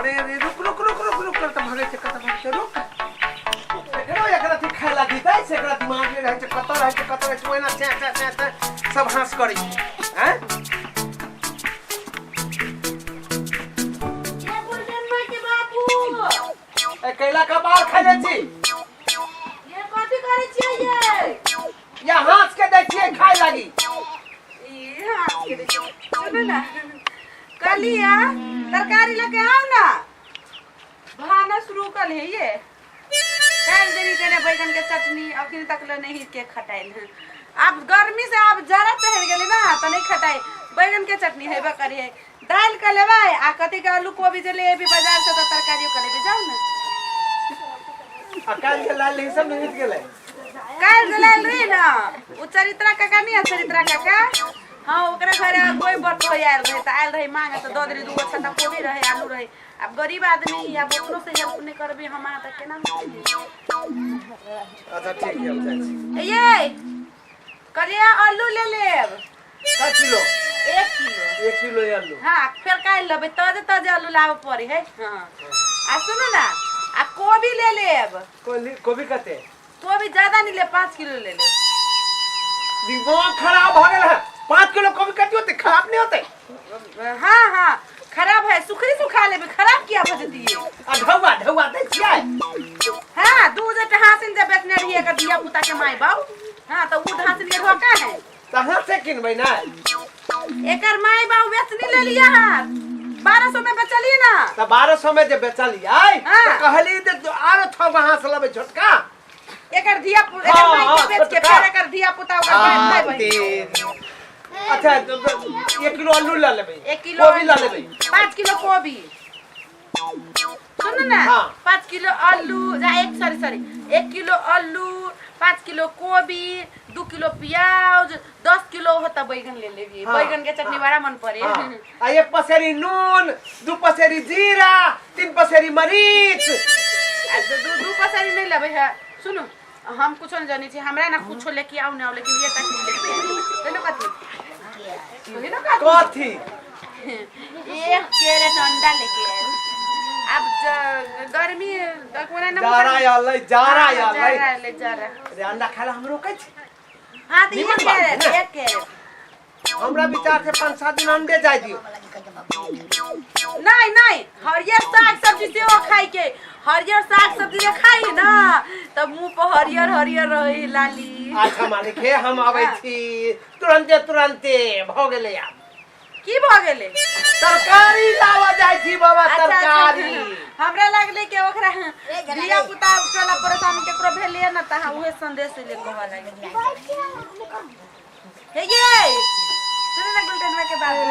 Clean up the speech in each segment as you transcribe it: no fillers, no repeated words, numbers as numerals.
अरे अरे रुक रुक रुक रुक रुक कत भागै छै, कत भागै छै, रुक। एकरो एकरा अथी खाय ला दितै से एकरा दिमाग में रहै छै, कत रहै छै, कत रहै छै, ओहिना चै चै चै चै सब हाँस करै छै। हैं ये गुलटनमा के बाबू। ए कैला का बाल खाइ छी। ये कथी करै छियै ये? या हाँस के दै छियै खाय लागी। ई हाथ के देखियौ। सुनू ना, कहलियै तरकारी लऽ के आउ ना। भानस रुकल है ये। काल्हि देरी केने बैगन के चटनी, अखन तक ले नहीं के खटाइल है। आब गर्मी से आब जरा चढ़ि गेलै ना तऽ नहीं खटाइ। बैगन के चटनी हेबे करियै, दालि के लेबै आ कथी के आलू कोबी जे ले एबी बाजार से तऽ तरकारियो के लेबै, जाउ ने। आ काल्हि के लाल रही सब नहीं गेलै। काल्हि जे लायल रही ना ओ चरित्रा काका नहीं है, चरित्रा काका, हाँ ओकरा घरे कोई बर्त हो आयल रहे तऽ आयल रहे मांगे तऽ दऽ देली, दूगो छत्ता कोबी रहे, आलू रहे। आब गरीब आदमी आब ओकरो से हेल्प नहीं करबी हम अहाँ तऽ केना होतै? अच्छा ठीक है, हम जाइ छी। ये कहलियै आलू ले लेब। का किलो? 1 किलो। 1 किलो आलू। हाँ फेर काल्हि लेबै, ताजे ताजे आलू लाबऽ पड़े है। हाँ आ सुनू ना, आ कोबी ले लेब। कोबी कते? कोबी ज्यादा नहीं ले, 5 किलो ले लेब। दिमाग खराब हो गेल है, 5 किलो कोबी कते होते? खराब नहीं होते? हाँ हाँ खराब है, सुखरी सुखा लेबे, खराब किया भऽ जतियै? आ ढौआ ढौआ दै छियै? हाँ दू जे ढाँसिन जे बेचने रहियै एकर धिया पुता के माय बाप, हाँ तऽ उ ढाँसिन के ढोका है। कहाँ से किनबै ना? एकर माय बाप बेचनी ले लिया हाथ 1200 में बेचलिए ना। तऽ 1200 में जे बेचलियै हाँ। तऽ कहली जे आरो 6 गो हाँस लेबै छोटका। एकर धिया एकर हाँ, माय हाँ, के बेच के छोटका। फेर एकर धिया पुता ओकर भाई भाई बहिन। तीन। अच्छा तो 1 किलो आलू लऽ लेबै, 1 किलो कोबी लऽ लेबै। 5 किलो कोबी। सुनू ना, हाँ। 5 किलो आलू जा एक सॉरी सॉरी 1 किलो आलू, 5 किलो कोबी, 2 किलो प्याज, 10 किलो होता बैगन ले लेबी। हाँ, बैगन के चटनी हाँ। बड़ा मन पड़े। हाँ। आ 1 पसेरी नून, 2 पसेरी जीरा, 3 पसेरी मरीच। आ दू पसेरी नहीं लेबै है। सुनू हम कुछो नहीं जानी छी, हमरा ना कुछो लेके आउ ना आउ, लेकिन ये चीज लेके आउ। कहिनो कथी? कहिनो कथी? कथी? 1 कैरेट अंडा लेके आउ। अब गर्मी कोना ना जाड़ा आलै, जाड़ा हाँ, आलै। जाड़ा आलै, जाड़ा। अरे अंडा खाला हम रोकै छी। हाँ तऽ निमन एक बात है कैरेट, ना? 1 कैरेट। हमरा विचार से 5-7 दिन अंडे जाय दियौ। नहीं नहीं, हरियर साग सब्जी सेहो खाइ के, हरियर साग सब्जी जे खाइ ना तब मुंह पर हरियर हरियर रहे लाली। अच्छा मालिक हे, हम अबै छी तुरंते तुरंते। भऽ गेलै आब। की भऽ गेलै? तरकारी लाबऽ जाइ छी बाबा। अच्छा, अच्छा। तरकारी। हमरा लागलै कि ओकरा धिया पुता टोला पड़ोसा में केकरो भेलियै ना तऽ उहे संदेश ले कहऽ लागि। हे ये सुन ना गुलटनवा के बाबू।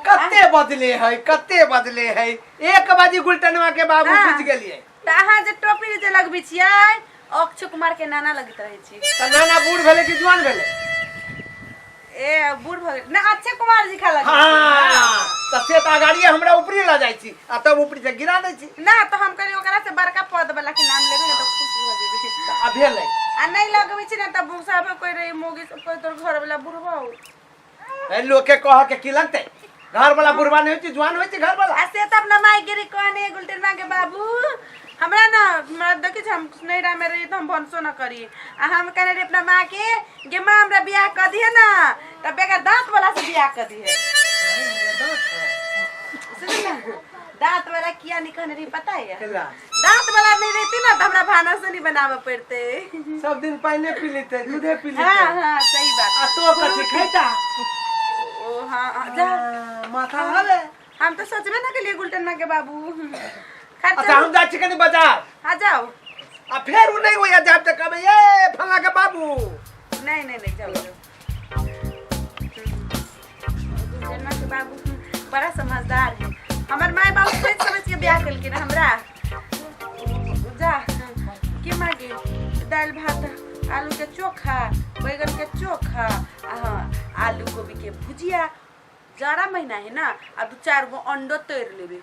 कते बजले है, कते बजले है? 1 बजे गुलटनवा के बाबू। हाँ। बुझि गेलियै। तऽ अहाँ जे टोपी जे लगबै छियै अक्षय कुमार के नाना लगैत रहै छी। तऽ नाना बूढ़ भेलै कि जुआन भेलै? ए बूढ़ भऽ गेल ना, अक्षय कुमार जी खा लगै। हाँ तऽ से तऽ अगाड़िए हमरा ऊपरे लऽ जाइ छी आ तब ऊपरी से गिरा दै छी। ना तऽ हम कहलियै ओकरा से बड़का पद वाला के नाम लेबै ने तऽ खुश भऽ जेबै। तऽ आ भेलै। आ नहीं लगबै छी ना तऽ सब कोई रही मोगी सब कोई तोर घर वाला बुढ़वा हो। ए लोग के कह के की लगतै? घर वाला बुढ़वा नहीं होइ छै, जुआन होइ छै घर वाला। आ से तब ना माय गिरी कहने गुलटनवा के बाबू, हमरा ना हमरा देखै छी हम नैरा में रही तऽ हम भनसो न करी। आ हम कहने रही अपना माँ के गे माँ हमरा बियाह कर दिहे ना तऽ बेगर दांत वाला से बियाह कर दिहे। सुन ना, दांत वाला किया नहीं कहने रही पता है? केला? दांत वाला नहीं रहती ना तो हमरा भानस नहीं बनावे पड़ते। सब दिन पानी पी लेते, दूधे पी लेते। हाँ हाँ सही बात। आ तो कथी खैता? ओ हाँ हाँ, जा। हाँ, माथा हवे। हम तो सोचबे ना के लिए गुलटनवा के बाबू। खर्चा। अच्छा हम जाइ छी कनी बाजार। हाँ जाओ। आ फेर उ नहीं होइया जाब तऽ कहबै ए फलां के बाबू। नहीं नहीं नहीं, जाओ जाओ। गुलटनवा के बाबू बड़ा समझदार है। हमर माय बाबू सोच समझ के ब्याह केलखिन हमरा। जा के मागे दालि भात आलू के चोखा, बैगन के चोखा आ हाँ आलू गोभी के भुजिया। जाड़ा महीना है ना, आ 2-4 गो अंडो तोड़ लेबे।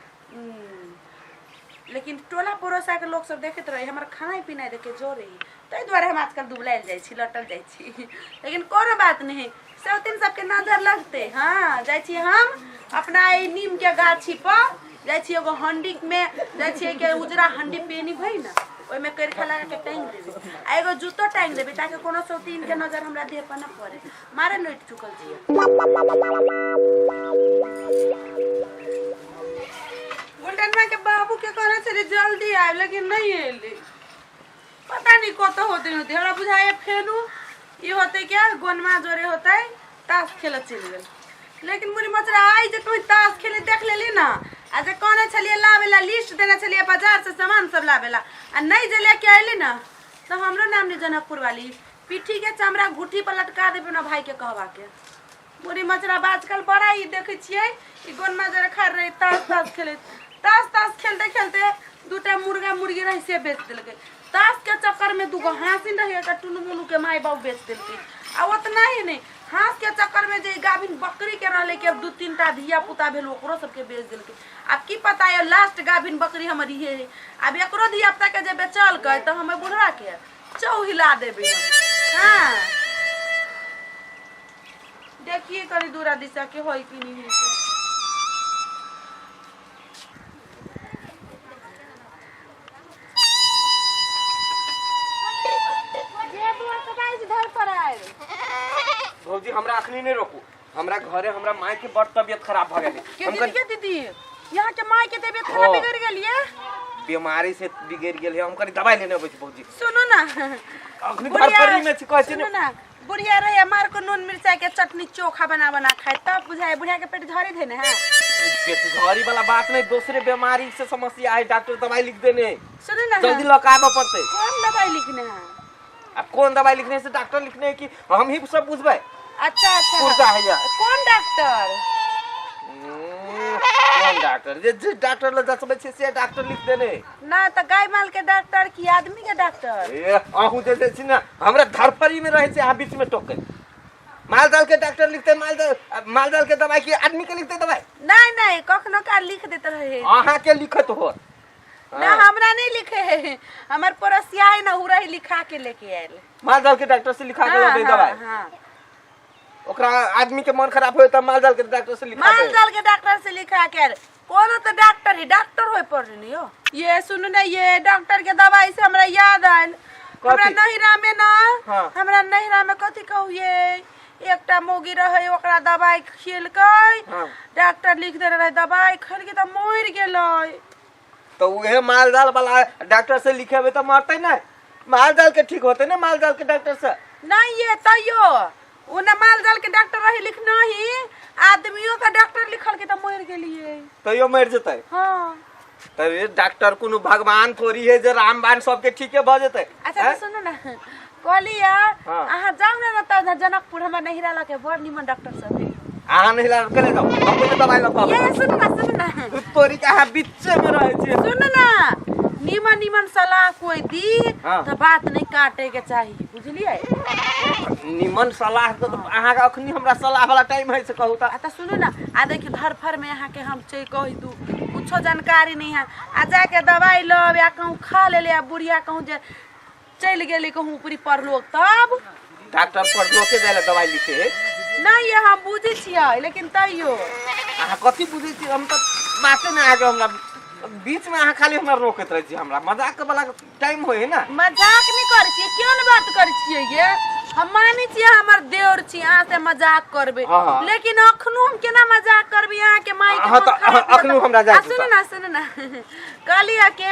लेकिन टोला पड़ोसा के लोग सब देखैत रहे हमर खाना पीना देखे जोरे, ताहि दुआरे हम आजकल दुबलायल जाइ छी, लटल जाइ छी। लेकिन कोनो बात नहीं, सौतीन सबके नजर लगते। हाँ जाइ छी हम अपना ई नीम के गाछी पर जाइ छियै एगो हंडी में जाइ छियै के उजरा हंडी पेनी भई ना, ओहिमे करिखा लगा के टांग देबै आ एगो जूतो टांग देबै ताकि कोनो सौतीन के नजर हमरा देह पर न पड़े। मारे लौट चुकल छियै। गुलटनमा के बाबू के कहने छलियै जल्दी आयब, लेकिन नहीं एलै। पता नहीं कतऽ होते होते हमरा बुझाइए फेनु ई होते क्या गोनमा जोरे होते ताश खेलऽ चलि गेल। लेकिन मुड़ी मचरा आइ जे कहीं ताश खेले देख लेली ना, आ जे कहने छलियै लाबे ला, लिस्ट देने छलियै बाजार से सामान सब लाबे ला, आ नहीं जे लेके अयली ना तो हमरो नाम नहीं जनकपुर वाली। पीठी के चमड़ा घुट्ठी पर लटका देबै ना भाई के कहवा के। मुड़ी मचरा आजकल बड़ा ई देखै छियै ई गोनमा जोरे खा रहे ताश ताश खेले, ताश ताश खेलते खेलते दूटा मुर्गा मुर्गी रहे से बेच देलकै। ताश के चक्कर में दूगो हाँसिन रहे एक टुनु मुनु के माय बाप बेच देलकै। आ उतना ही नहीं, हाँस के चक्कर में जे गाभिन बकरी के रहले कि अब दू तीन टा धिया पुता भेल ओकरो सबके बेच देलकै। आब की पता है लास्ट गाभिन बकरी हमर इहे है, आब एकरो धिया पुता के जे बेचलकै तऽ हमर बुढ़वा के चौ हिला देबै हम। हाँ देखिए करी दूरा दिशा के होई कि नहीं होई। भौजी हमरा अखनी नहीं रोकू, हमरा घरे हमरा माय के बड़ तबियत खराब भ गेलै। के दीदी, के दीदी यहाँ के माय के तबियत खराब बिगड़ गेल ये? बीमारी से बिगड़ गेल है, हम कनी दवाई लेने अबै छी भौजी। सुनू ना अखनी धरफड़ी में छी कहै छी सुनू ना, बुढ़िया रहे मार को नून मिर्चाई के चटनी चोखा बना बना खाए तब बुझाए बुढ़िया के पेट झड़ी थे ना। पेट झड़ी वाला बात नहीं, दूसरे बीमारी से समस्या है, डॉक्टर दवाई लिख देने। सुनू ना जल्दी लऽ के आबऽ पड़तै। कौन दवाई लिखने है? अब कौन दवाई लिखने से डॉक्टर लिखने है कि हम ही सब बुझबै। अच्छा अच्छा, पुर्जा है यार। कौन डॉक्टर? कौन डॉक्टर? जे जे डॉक्टर लग जचबै छै से डॉक्टर लिख देने। ना तो गाय माल के डॉक्टर की आदमी के डॉक्टर? ए अहूँ जे जे छी ना हमरा धरफड़ी में रहै छै, अहाँ बीच में टोकै। माल जाल के डॉक्टर लिखते, माल जाल के दवाई की आदमी के लिखते दवाई? नहीं नहीं, कखनो का लिख देते रहे। अहाँ के लिखत हो ना, हमरा नहीं लिखे है, हमर पड़ोसिया है ना उरा ही लिखा के लेके आयल। माल जाल के डॉक्टर से लिखा के लबे दवाई? हाँ। ओकरा आदमी के मन खराब होय त माल जाल के डॉक्टर से लिखा माल जाल के डॉक्टर से लिखा के आयल। कोनो तो डॉक्टर ही डॉक्टर होय पड़ नहीं हो। ये सुनू ना, ये डॉक्टर के दवाई से हमरा याद आयल, हमरा नहिरा में ना, हाँ। हमरा नहिरा में कथी कहू, ये एकटा मौगी रहे ओकरा दवाई खिलकै, हाँ। डॉक्टर लिख देने रहे दवाई खेलकै त मरि गेलै। तो उहे माल जाल वाला डॉक्टर से लिखेबे तो मरते ना, माल जाल के ठीक होते ना माल जाल के डॉक्टर से। नहीं ये तैयो उ ना माल जाल के डॉक्टर रहे लिखना ही, आदमियों का डॉक्टर लिखल के तो मर गेलिए। तैयो मर जतै? हाँ। तब ये डॉक्टर कोनो भगवान थोड़ी है जे रामबाण सबके ठीके भ जतै। अच्छा तो सुनू ना, कहलियै हाँ। अहाँ जाउ ना त जनकपुर, हमर नहिरा लके बड़ निमन डॉक्टर सब है। अहाँ नहीं ला के ले जाओ, हम कोनो दवाई लऽ के ये सुनू ना, सुनू ना, तोरी के अहाँ बीचे में रहै छी। सुनू ना, निमन निमन सलाह कोई दी हाँ। तो बात नहीं काटे के चाही, बुझलियै? निमन सलाह तो अहाँ के अखनी हमरा सलाह वाला टाइम है से कहू त। आ त सुनू ना, आ देखियो धरफड़ में अहाँ के हम छै कहि दू, कुछो जानकारी नहीं है, आ जाके दवाई लब या कहूँ खा लेले आ बुढ़िया कहूँ जे चलि गेली कहूँ ऊपरी परलोक तब डॉक्टर परलोक के जाय ला दवाई लिखे है। नहीं ये हम बुझै छियै, लेकिन तैयो अहाँ कथी बुझै छियै? हम तऽ बाते नहि अहाँके हमरा बीच में अहाँ खाली हमरा रोकैत रहै छी, हमरा मजाक वाला टाइम होइ है ना। मजाक नहीं करै छियै, क्यों ने बात करै छियै ये? हम मानै छियै हमर देवर छी, अहाँ से मजाक करबै, हाँ। लेकिन अखनो हम केना मजाक करबै अहाँ के माई के? हाँ, मन तऽ खराब भऽ अखनो हमरा जाइ आ, सुनू ना, सुनू ना, कहलियै के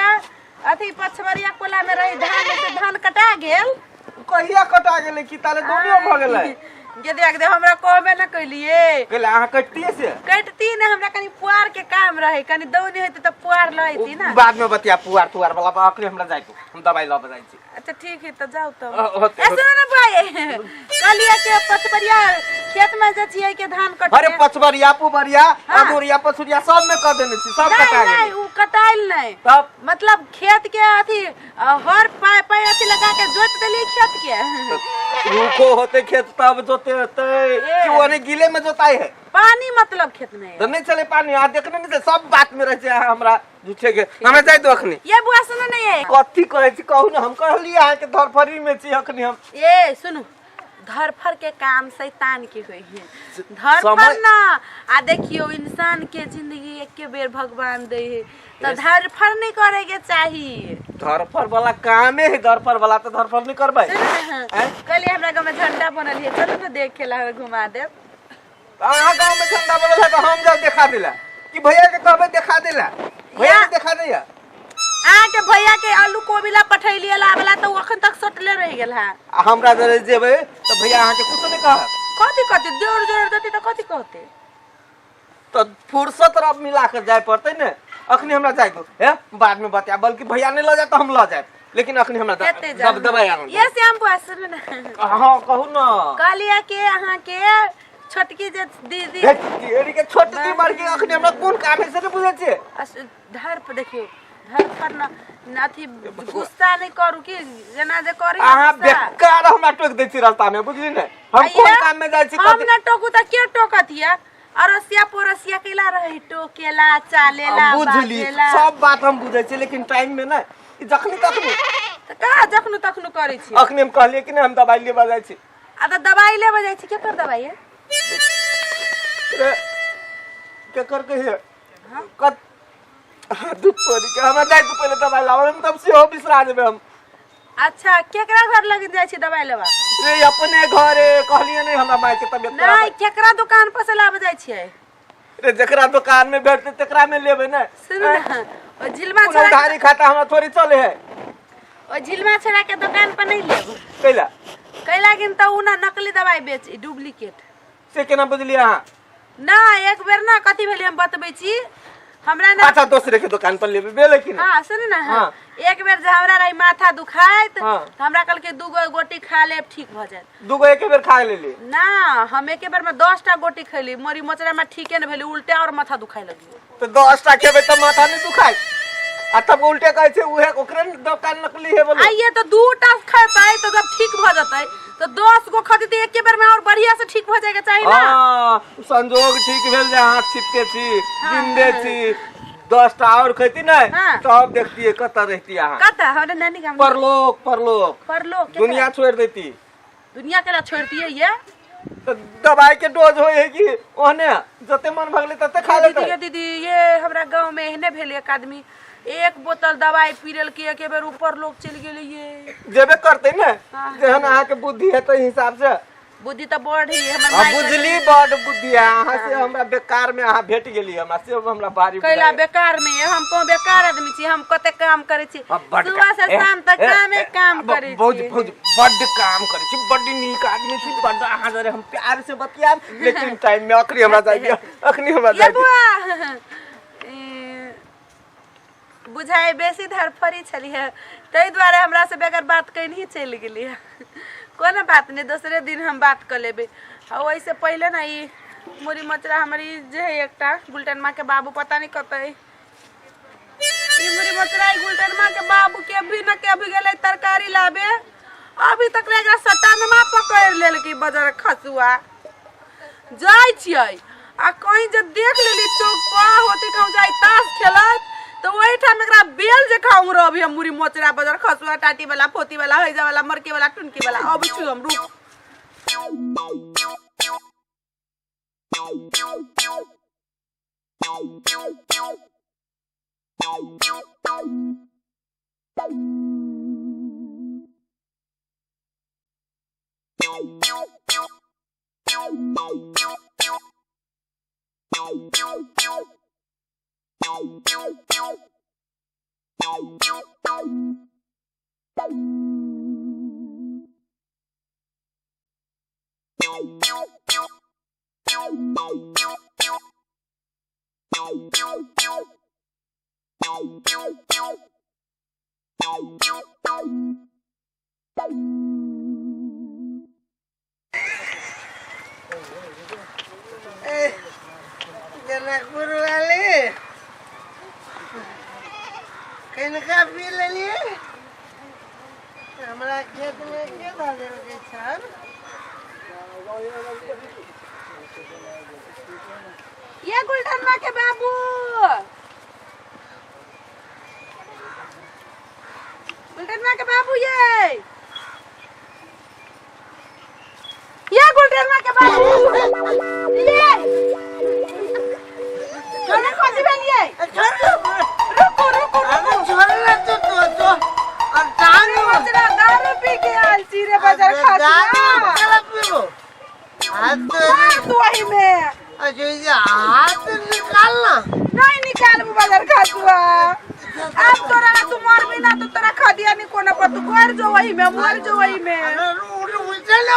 अथी पछबरिया कोला में रही धान से धान कटा गेल। कहिया कटा गेलै कि ताले दोनियो भऽ गेलै? गे देख दे, हमरा कहबे न कैलिए। कहले अहाँ कटतियै से? कटती ने, हमरा कनी पुआर के काम रहे, कनी दौनी होते त पुआर लैती ना। बाद में बतिया पुआर तुआर वाला, अखने हमरा जाय दू, हम दवाई लऽ के जाइ छी। अच्छा ठीक है त जाओ तब। होते, ए, सुनो ना भाई, कहलिए के पछबरिया खेत में जे छियै के धान कट। अरे पछबरिया पुबरिया हाँ। अगुरिया पछुरिया सब में कह देने छी, सब नहीं कटा नहीं, गेलै। उ कटाइल नहीं। तब मतलब खेत के अथी हर पाई पाई अथी लगा के जोत देली खेत के। रुको होते खेत तब जोते होते ए। कि ओने गीले में जोताई है। पानी मतलब खेत में है। तो नहीं चले पानी, आ देखने नहीं चले, सब बात में रहे छै हमरा झूठे के। हमरा जाय दो अखनी। ये बुआ सुनो नहीं है। कथी कहै छी कहू ने, हम कहलियै अहाँके धरफड़ी में छी अखनी हम। ए सुनू, धरफर के काम शैतान के होइ है। धरफर समय- ना आ देखियो इंसान के जिंदगी एके बेर भगवान दे है, तो धरफर नहीं करे के चाही। धरफर वाला कामे है, धरफर वाला तो धरफर नहीं करबै। आँय? कहलिए हमरा गाँव में झंडा बनल है, चलू ना देखे ला, घुमा देब। अहाँ गाँव में झंडा बनल है तो हम जाओ देखा देला कि भैया के कहबै देखा देला? भैया के देखा दैया। अहाँके भैया के आलू कोबी ला पठैलिए लाबला तऽ ओ अखन तक सटले रहि गेल है। आ हमरा जरे जेबै तऽ भैया अहाँके कुछो नहि कहत। कथी कहते? देउर जोड़ देते तऽ कथी कहते? तऽ फुर्सत रब मिला के जाय पड़तै ने। अखनी हमरा जाय दो हे, बाद में बतिया। बल्कि भैया नहीं लऽ जाए तऽ हम लऽ जायब, लेकिन अखनी हमरा कते जाउ? दबाई आनू। ये श्याम बुआ, सुनू ना। हाँ, कहू ना। कहलिए कि अहाँके छोटकी जे दीदी हे, एरी के छोटकी बड़की अखनी हमरा कोन काम है से नहि बुझै छियै। धर पर देखियो, धर पर न न अथी गुस्सा नहीं करू कि जेना जे करी अहाँ गुस्सा। बेकार हमरा टोक दै छी रास्ता में, बुझली ने? हम आइये, कोन काम में जाइ छी? हम न टोकू तऽ के टोकत ये? अरसिया पोरसिया केला रही टोकेला चालेला बुझली बाजेला। सब बात हम बुझै छी, लेकिन टाइम में ने ई जखनी तखनी तऽ का जखनो तखनो करै छी? अखनी हम कहलियै कि नहि हम दबाई लेबऽ जाइ छी। आ तऽ दबाई लेबऽ जाइ छी? केकर दबाई है? रे, केकर कहिए कत हाँ, दूध तोरी के हमरा जाइ तू पहिले दबाई लाबऽ, हम तब सेहो बिसरा जेबै हम। अच्छा, केकरा घर लग जाइ छी दबाई लेबा? रे, अपने घरे कहलियै नहि हमरा माय के तबियत खराब। नहीं, केकरा दुकान पर से लाबऽ जाइ छियै? रे, जकरा दुकान में भेटतै तकरा में लेबै ने। सुनू ने, ओ झिलमा कोनो छोड़ा उधारी खाता हमरा थोड़ी चले है। ओ झिलमा छोड़ा के दुकान पर नहीं लेब। कैला? कैला गिन तऽ उ ना नकली दबाई बेच, डुप्लीकेट। से केना बुझलियै अहाँ? ना एक बेर ना कथी भेलै हम बतबै छी, हमरा ना अच्छा, दोसरे के दुकान पर लेबै, भेलै कि नहि? हाँ, सुनू ना। हाँ। एक बेर जे हमरा रही माथा दुखाइत हाँ। तऽ हमरा कहलकै दूगो गोटी खा लेब, ठीक भऽ जायत। दूगो एके बेर खा लेली? ना, हम एके बेर में 10टा गोटी खैली, मोरी मोचरा में ठीके नहीं भेली, उल्टे और माथा दुखाए लगी। तऽ 10टा खेबै तऽ माथा नहि दुखाय? आ तब उल्टे कहै छै उहे ओकरे ने दुकान नकली है बोले। आइए तो 2टा खेतै तो जब ठीक भऽ जेतै तो 10 गो खती तऽ एके बेर में और बढ़िया से ठीक भऽ जाएके चाही ना। हाँ, संजोग ठीक भेल जे अहाँ छिपके छी, जिंदे छी। 10टा और खैती ने हाँ। तब देखतियै कतऽ रहती अहाँ। कतऽ? हमरा नानी गाम। परलोक, परलोक। परलोक केकरा? दुनिया छोड़ि देती। दुनिया केला छोड़तियै ये? तऽ दवाई के डोज होइ है कि ओहने जते मन भगलै तते खा दीदी लेतै। ये दीदी, ये हमरा गांव में एहने भेल, एक आदमी एक बोतल दवाई पी लेलकै, एके बेर ऊपर लोग चलि गेलै ये। जेबे करतै ने। हाँ। जेहन अहाँके बुद्धि है ताहि हिसाब से। बुद्धि तऽ बड़ है हमर आ माय। बुझली, बड बुद्धि है अहाँ से। हमरा बेकार में अहाँ भेट गेली, हमरा से हमरा भारी कैला बुझाइए। बेकार में है? हम कहूँ बेकार आदमी छी? हम कते काम करै छी। हाँ, बड सुबह से शाम तक कामे काम करै बहुत छी। बहुत बड काम करै छी, बड नीक आदमी छी, बड अहाँ जरे हम प्यार से बतियाब, लेकिन टाइम में अखनी हमरा जाय दिअ, अखनी हमरा ये जाय दिअ। बुआ, ए, बुझाइ बेसी धरफड़ी छलियै ताहि दुआरे हमरा से बगैर बात कहीं चलि गेलियै। कोनो बात नहि, दोसरे दिन हम बात कऽ लेबै। आ ओहिसँ पहिले ने ई मुड़ी मचरा हमर ई जे है एकटा गुलटनमा के बाबू, पता नहि कतऽ है ई मुड़ी मचरा। ई गुलटनमा के बाबू के भी न के अभी गेलै तरकारी लाबे, अभी तक ले एकरा सटानमा पकड़ि लेलकै बजर खसुआ। जाइ छियै आ कहीं जे देख लेली चौक पर होते कहूँ जाइ ताश खेलत तऽ ओहिठाम एकरा बेल जकाँ उड़बी हम। मुड़ी मोचरा बजर खसुआ, टाटी वाला, फोती वाला, हैजा वाला, मरके वाला, टुनकी वाला, अबै छी हम, रुक। जनकपुर वाली, कनिका पी लेलियै। हमरा खेत में के धऽ देलकै छल? ये गुलटनमा के बाबू, गुलटनमा के बाबू, ये बुटेरमा के बाबू ये कने कथी भेलिए छोड़ दो। रुको रुको। अरे छोड़ ना तो तो तो और टांग मचरा दारू पी के आयल छी रे बाजार दारू खातिर केला पीबो हाथ मार तू वही में। अच्छा, ये हाथ निकालना। नहीं निकालबू बाजार खातुआ। अब तोरा तू मरबी ना तो तोरा खदिया नहीं कोना पर, तू घर जो वही में मर जो वही में। अरे उठ उठ ले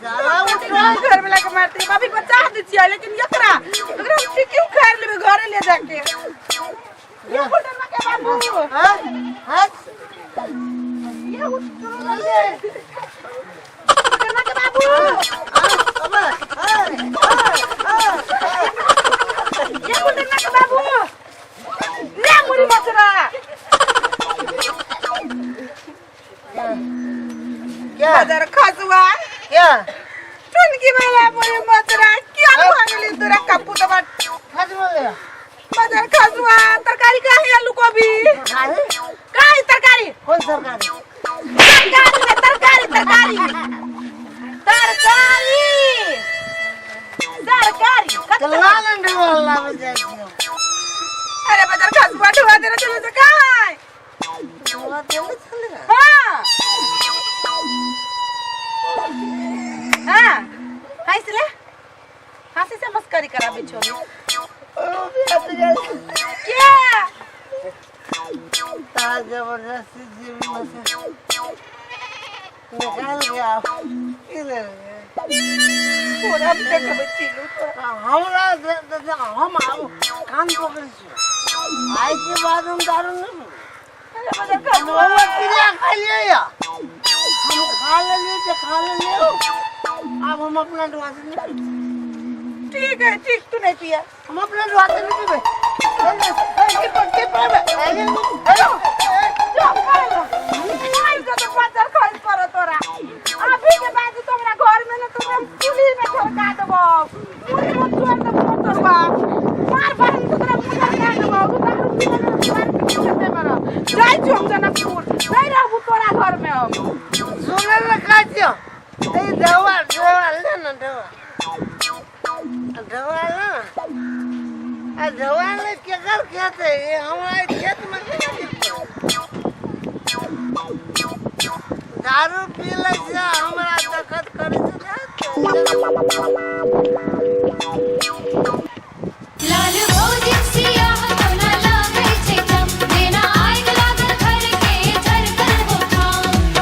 साला उठ। घर में लाके मारते अभी बचा दे छियै, लेकिन एकरा एकरा हम ठीक क्यों खा लेबे घरे ले जाके। ये फुटनमा के बाबू। हां हां। ये उठ फुटनमा के बाबू। अबे ये फुटनमा के बाबू ले मुरी मचरा। क्या बाजार खसुआ। क्या चुनकी वाला मुरी मचरा क्या भागली तोरा कप्पू तो बाट। खत्म हो गया। बाजार खसुआ तरकारी का है आलू गोभी। तरकारी? का है तरकारी? कौन तरकारी? तरकारी में तरकारी तरकारी तरकारी तरकारी। लाल अंडे वाला में जाती हूँ। अरे बाजार खसुआ ढुआ देना चलो से का है? चलेगा। हाँ हाँ हंस ले, हंसी से मस्करी करा बिछोगी क्या? जबरदस्ती जीव में से निकाल गया इधर। पूरा देखबै चिलू तोरा। हमरा हम कान पकड़ै छी, आइ के बाद हम दारू नहीं पीबै। अरे बाजार खसुआ। हम क्रिया खा लियै या हम खा लेलियै तऽ खा लेलियै, आब हम अपना डुआ से नहीं पीबै। ठीक है ठीक, तू नहीं पिया। हम अपना डुआ से नहीं पीबै। जो खाए लो। खाइ जो तो बाजार खाइ पर तोरा। अभी के बाद तो हमरा घर में न तो हम चूल्ही में ठोका देबो, मुड़ी में छोड़ देबो तोरवा। मार बहन तो तोरा मुंह का देबो। तू दारू पी ले मार पी ले मार। जाइ छी हम जनकपुर, नहीं रहबू तोरा घर में हम। सुनै लए कहै छियौ, ए दवा दवा ले ना, दवा दवा ले ना। आ दवा ले, केकर खेत है ये? हमरा खेत में केना गिरतै? दारू पी लै छै हमरा।